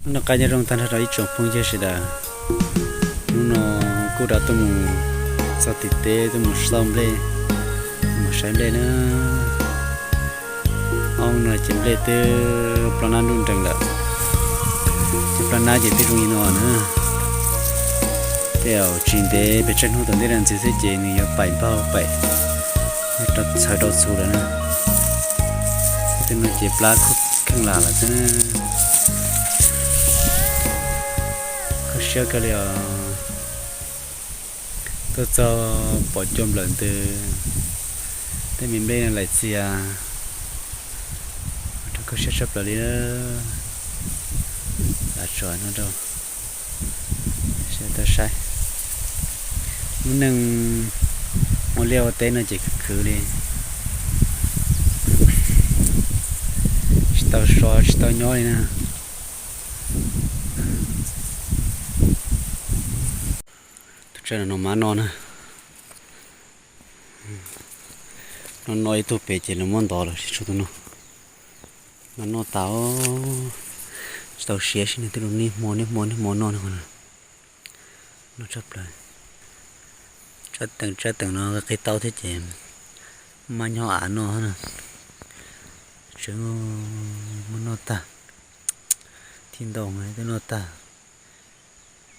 Noj qab nyob zoo tag nrho rau ib tsoom phooj ywg sawv daws. Hnub no kuj rov tuaj mus txog tim teb tuaj mus saib nplej, mus saib nplej na. Ob hnub no ces nplej twb ploj nab nruj nrees lawm. Ces ploj nab ces twb zoo li no na. Tej zaum tsis ntev pes tsawg hnub tom ntej no ntxiv xwb ces nws yuav paim npaug paim, txhawv rau txhuv lawm na. Tej no ces plab kheej lam lawm xwb na. Kho siab kawg li os. Tuaj txog pom cua nplawm ntws, tej me nplej no laim txias, rau kho siab tshaj plaws li. Lav tso no rau sawv daws tau saib. Lub neej ua liaj ua teb no ces khwv khwv li, tsis tau so tsis tau nyob li na. Tus tsawb no no mab noj na. No no ib tug pem ces lawv muab ntov lawm tsis tshuav tus no. Mab noj tas, tsis tau siav sib nws twb los niaj hmo niaj hmo niaj hmo noj no. Noj tshaj plaws. Tsab teem tsab teem no qi taub thiab ces mab nyob av noj na. Tseem muab noj tag. Thib ntau twb noj tag.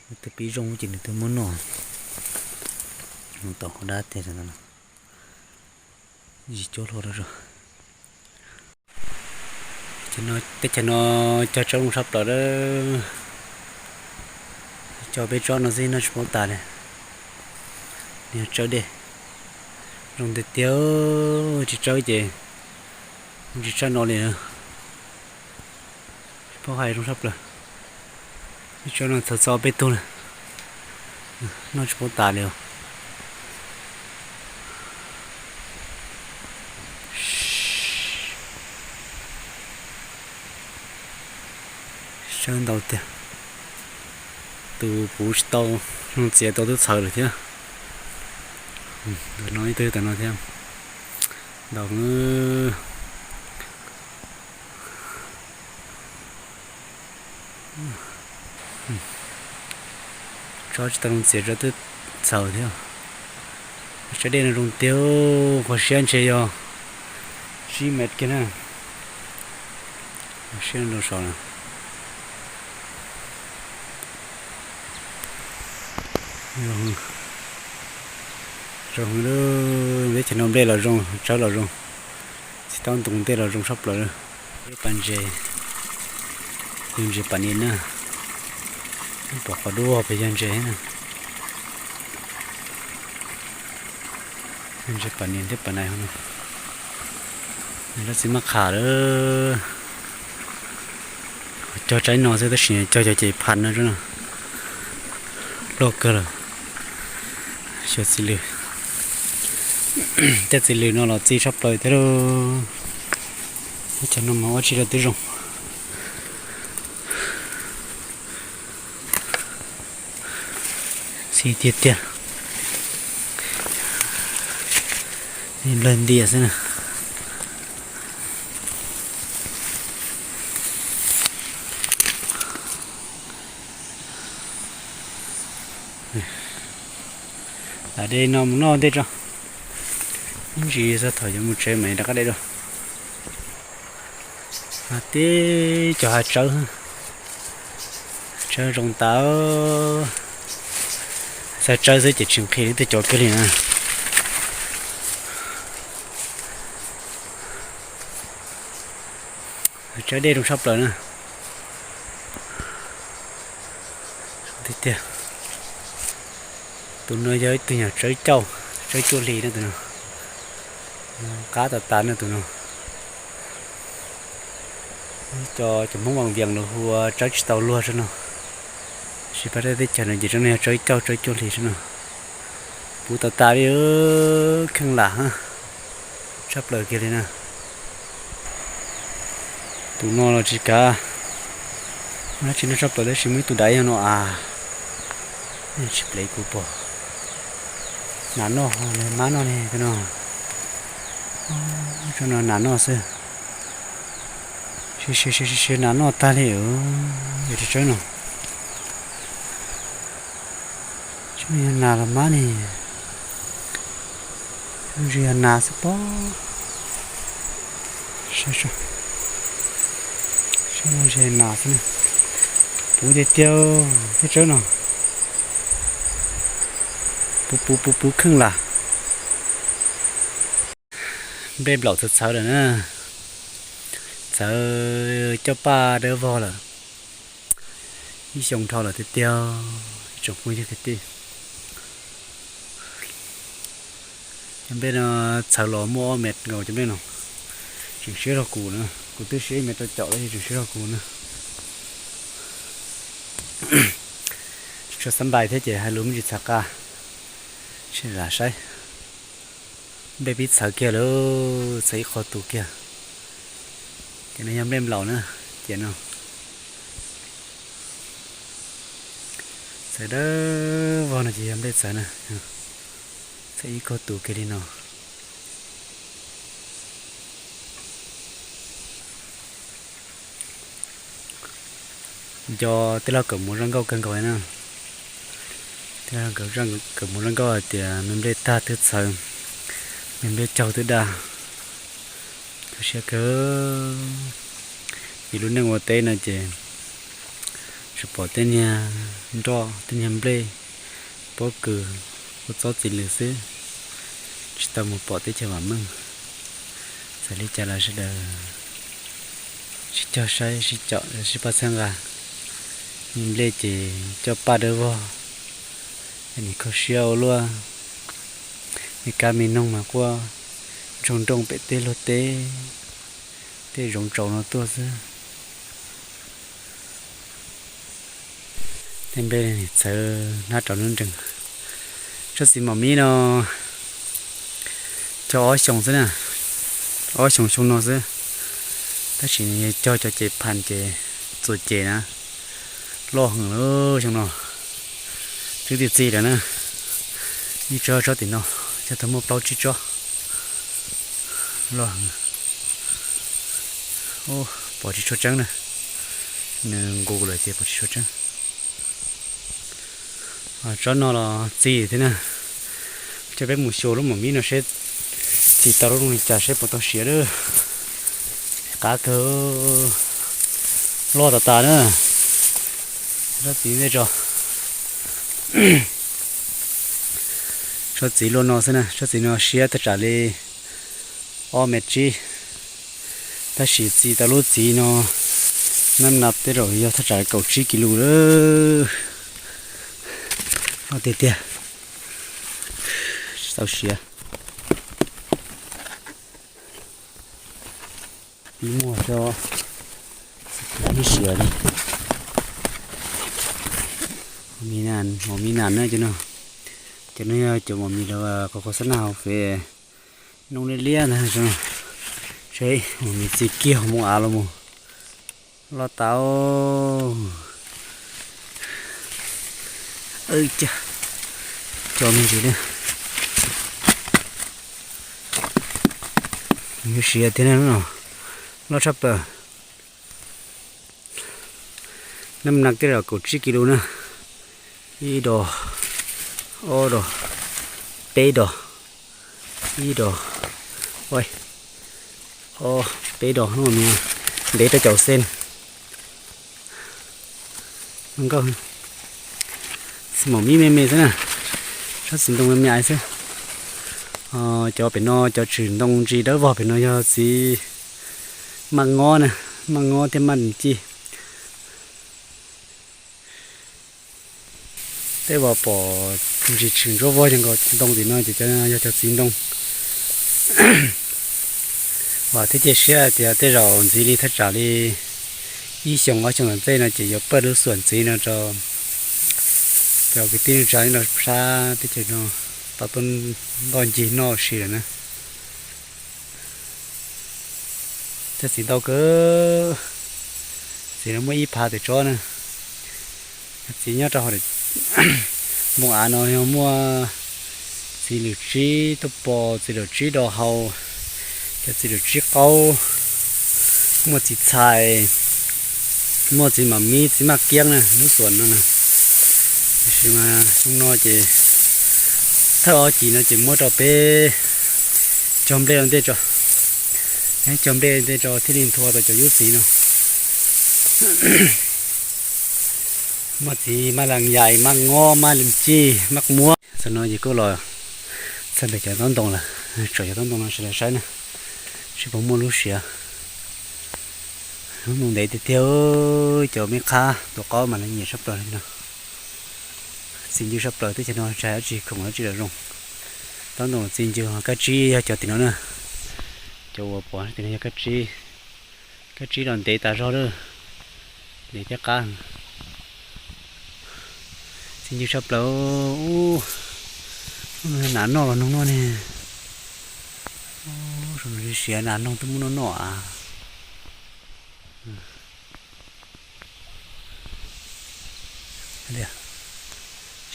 Twb pib zoo ces nws twb muab noj. Tom qab dab tiag, zis cuab hlo rau. Teb chaws no cog tsawb zoo tshaj plaws lawm. Cog peb tsob no xwb noj tsis paub tas li. Nws yog tsawb dej, zoo tiag tiag, tsis tsawb ces tsis tshaj no li. Tsis paub hais zoo tshaj plaws. Ib tsob no txog txog peb tug na, noj tsis paub tas li os. Tsawb ntau tiag. Tus puv tsis tau, zoo txiav tau twb txhawv lawm thiab. Tus no ib tug tam no thiab. Ntau. Tsob tsis tau zoo txiav tsob twb txhaws thiab. Tsawb dej no zoo tiag, qhov siab ntshe yog tsib mev kiag na. Qhov siab rau saud na. Zoo, teb chaws no nplej los zoo, tsawb los zoo, txiv taub ntoos ntej los zoo tshaj plaws. Ib pas ntses, yog ntses pas nias na, pom qhov dub pes yog ntses na. Ntses pas nias thiab pas nais no, nws lub txiv maj qham lawm. Cog tsaib no xwb tab sis cog cog ces pham no, loj kawg lawm. Xyuas txiv lws, tej txiv lws no los txi tshaj plaws thiab lauj. Teb chaws no mas ua tsis rau twb zoo. Txi tiag tiag, nplawg ntias xwb na. Lam de no mus noj ntej tso, ib ntsis xav thaum yuav mus tsev mam rov qab de dua. Teb cov hav tsawb, tsawb zoo tas. Xav tsawb xwb ces tsis nqhis li tej cov kiag li na. Tsawb dej zoo tshaj plaws na. Tiag tiag. Tus no yog ib tug nyuag tsawb cauj, tsawb cuaj hlis na tus no. Qab tas tas na tus no. Cov, cov Hmoob Vaj Vias lawv hu ua tsawb tsis tau luag tso no. Tab sis pab teb chaws no ces tsob no yog tsawb cauj tsawb cuaj hlis tso no. Puv tas tas li, kheej lam tshaj plaws kiag li na. Tus no los tsis kav, tsis noj tshaj plaws tab sis muaj ib tug dav yog no as. Tsis plev kuv pom. Nas noj, mab noj ne tus no. Tsob no nas noj xwb. Siav siav siav nas noj tag li, yog tsis tsawb no. Tsawb no yog nas los mab ne, zoo ntshe yog nas xwb pob. Saib, saib zoo ntshe nas xwb na. Puv tiag tiag thiab tsawb no. Puv puv puv puv kheej las. Nplej nplaum txawv txhawv lawm na, txawv coj paj dawb vog lawm. Ib xyoo dhau lawm tiag tiag, ib tsoom phooj ywg kwv tij. Cov nplej no txhawv los muaj ob mev nkaus cov nplej no. Tseem siab zog kuv na, kuv twb siab ib mev rau caum los tseem siab zog kuv na. Tsis tshua xab npais thiab ces hais lus me ntsis txhav qa, sim lam saib. Nplej pib txhawv kiag lawm, txhawv ib qho tus kiag. Ces no yog nplej nplaum na, ces no txhawv dawb vog no ces yog nplej txhawv na, txhawv ib qho tus kiag li no. Nco tej laug kawm mus zaj nkauj kawg nkaus li na. Tej laug kawm mus zaj nkauj hais tias me nplej tag twb txhawv, me nplej caug twb daj. Kawg siab kawg. Vim lub neej ua teb no ces tsuas pom tej niag nroj tej niag nplej, pob kws, kua txob txiv lws xwb, tsis tau mus pom teb chaws vam meej. Txawm li cas los sawv daws sib cog saib sib caum sib pab txhawb nqa. Me nplej ces coj paj dawb vog, nim kho siab ua luaj. Me kab me noog mas quaj ntsoog nrooj pem tej luag teb, tej zoov tsaus no tuaj xwb. Tej nplej txhawv hnab rau hnub nrees. Tsob txiv mom mib no cog ob xyoos xwb na, ob xyoos xyoo no xwb, tab sis nws cog cov ces pham ces txuas ces na, loj heev lawm xyoo no. Twb txi txi lawm na, ib tsob tsob tim no cog tau muaj plaub tsib tsob, loj heev. Pom tsis tshua tseeb na, nws nqus lawm ces pom tsis tshua tseeb. Tsob no los txi thiab na. Coj peb mus xyuas lub mom mib no seb txi tau lub zoo li cas seb puas tau siav lawm. Qab kawg, loj tas tas na. Tsob txiv ntej tso. Tsob txiv luaj no xwb na, tsob txiv no siab thaj tsam li ob mev tsib, tab sis txi tau lub txiv no nab nas tej zaum yog thaj tsam kaum tsib kis lus lawm. Loj tiag tiag, tsis tau siav. Pib muaj cov ib siav li. Mom mis nas na cov no, cov no yog cov mom mis los qhov qhov xab nag hauv fem, noob liab liab ntag. Seb mom mis txi kiag hauv moos av los mus. Loj tas. Cov me ntsis li, yuav siav thiab na, loj tshaj plaws. Nab nas tej zaum kaum tsib kis lus na. Ib dos, ob dos, peb dos, ib dos, peb dos, ntev rau caum xees. Nkauj, mom mib me me xwb na, tsob txiv ntoo me me xwb. Cov pem no cov tshwm ntoo ntsis dawb vog pem no yog txiv maj ngob na, maj ngob thiab maj ci. Tej uas pom ntsis tshwm ntsuab vog zoo nkaus ntoo tim no ces cov yog cov txiv ntoo. Vam thiab cia siab tias tej zaum ntxiv li thaj tsam li ib xyoos ob xyoos tom ntej no ces yuav pawj lub xuam ntxiv no rau cov kwv tij neej tsa nyob rau sab teb chaws no tau tuaj ncig noj si lawm na. Cov txiv ntau kawg, txiv no muaj ib phav tes tsob na. Txiv nyob rau hauv moos av no yog muaj txiv lwm tsib tuaj pos, txiv lwm tsib do hau, cov txiv lwm tsib qaub, Muaj txiv txhais, muaj txiv mam mib, txiv maj kiab na lub xuas no na. Tab sis mas xyoo no ces thawj ob cim no ces muab rau peb cog nplej ua ntej tso, cog nplej ua ntej tso thiaj li nthua tau cov yub txiv no. Muaj txiv maj las yais, maj ngob, maj lis cij, maj muab. Txog no ces kuj los txog pem cov taub ntoo lawm, tsom cov taub ntoo no sawv daws saib na, seb puas muaj lub siav. Lub ntoo ntev tiag tiag, cov me qhab tus qaub mas lawv nyiam sab plaws li no. Txi ncw sab plaws, teb chaws no tsis hais dab tsi, khoom dab tsi los zoo. Taub ntoo txi ncw, kab tsib yog cov tim no na, cov uas pom tim no yog kab tsib. Kab tsib los ntev tas zog lawm, ntev thiab qab. Txi ncw sab plaws. Ub, nas noj los noog noj ne. Ub, siav nas noog twb muab noj noj as.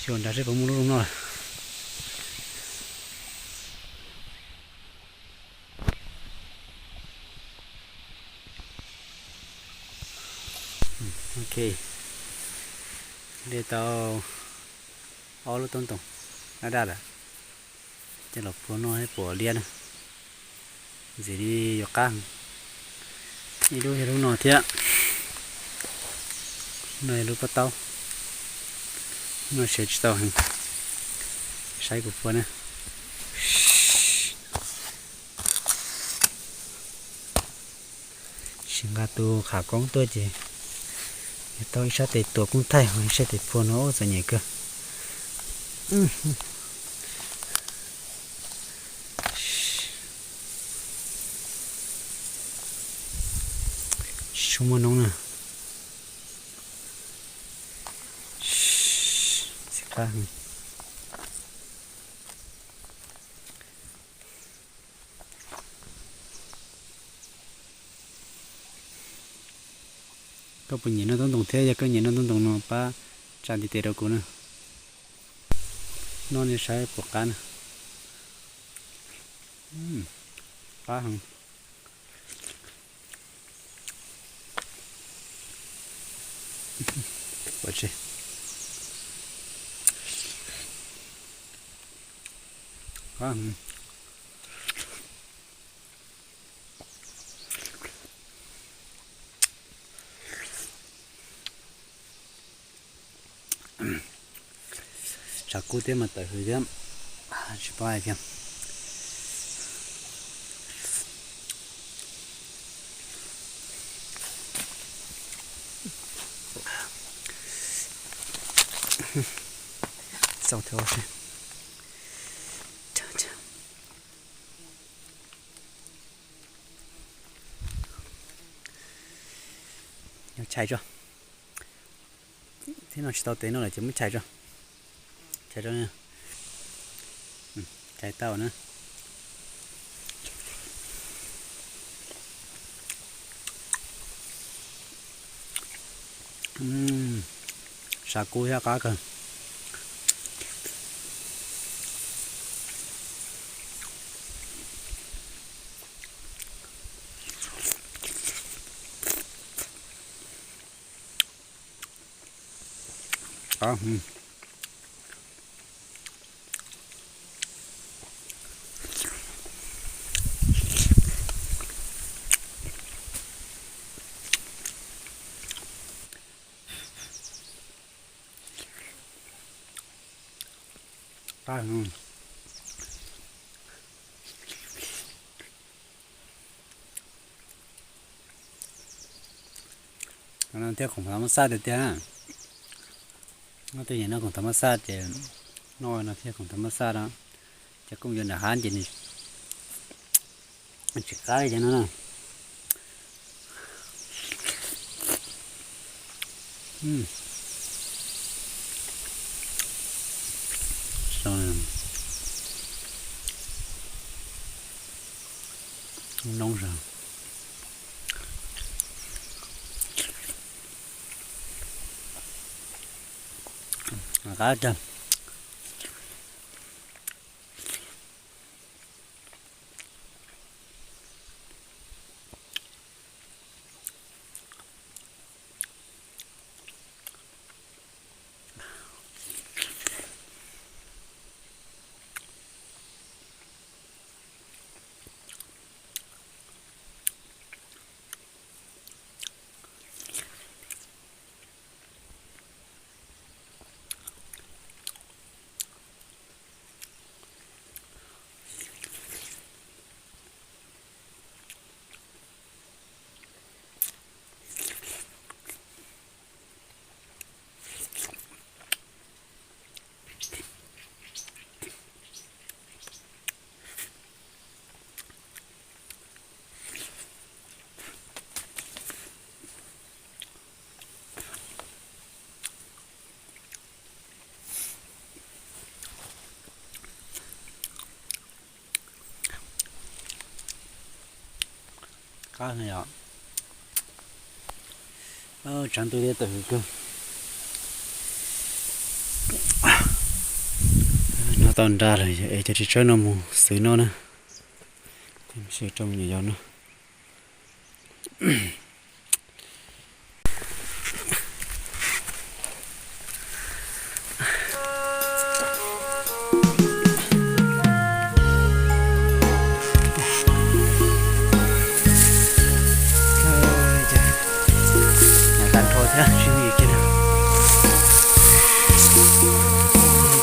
Xyuas nrad seb puas muaj lub zoo noj lawm. Ok, de tau ob lub taub ntoo daj daj lawm, coj los phua noj seb puas liab na. Ntxim li yuav qab, ib lub yog lub no thiab, no yog lub pob taub, no siav tsis tau heev, saib kuv phua na. Sim nqa tus qham koob tuaj ces yog tau ib sab tes tuav koob thaij, ib sab tes phua no txom nyem kawg. Tsis tshua muaj noob na. Txiv qab heev. Koj puas nyiam noj taub ntoo thiab? Yog koj nyiam noj taub ntoo no pab tsa ntiv tes rau kuv na. Noj nej saib puas qab na. Qab heev. Tshav kub thiab mas tawm hws thiab, tsis paub hais tias. Xauj thiab. Nyob chais tso. Thiab no tsis tau tev no lawm ces muab chais tso. Chais tso, chais tau na. Tshav kub thiab qab kawg. Thiab khoom tam mab xaj tiag tiag. Noj tej yam no khoom tam mab xaj ces noj no thiab khoom tam mab xaj no. Cov kooj yuav nram hav ces nws tsis qab li cov no na. Noob zog. Qab kawg. Qab yom. Tshav ntuj thiab tawm hws kawg. No tau nra lawm, es cov ris tsawb no mus xwb no na. Sib rau me nyuam yaus no. Tag nrho thiab tsis muaj yus kiag na.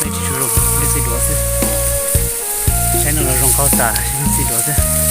Peb tsis tshua zoo, peb txiv duav xwb. Saib no los zoo qau tas, txiv duav xwb.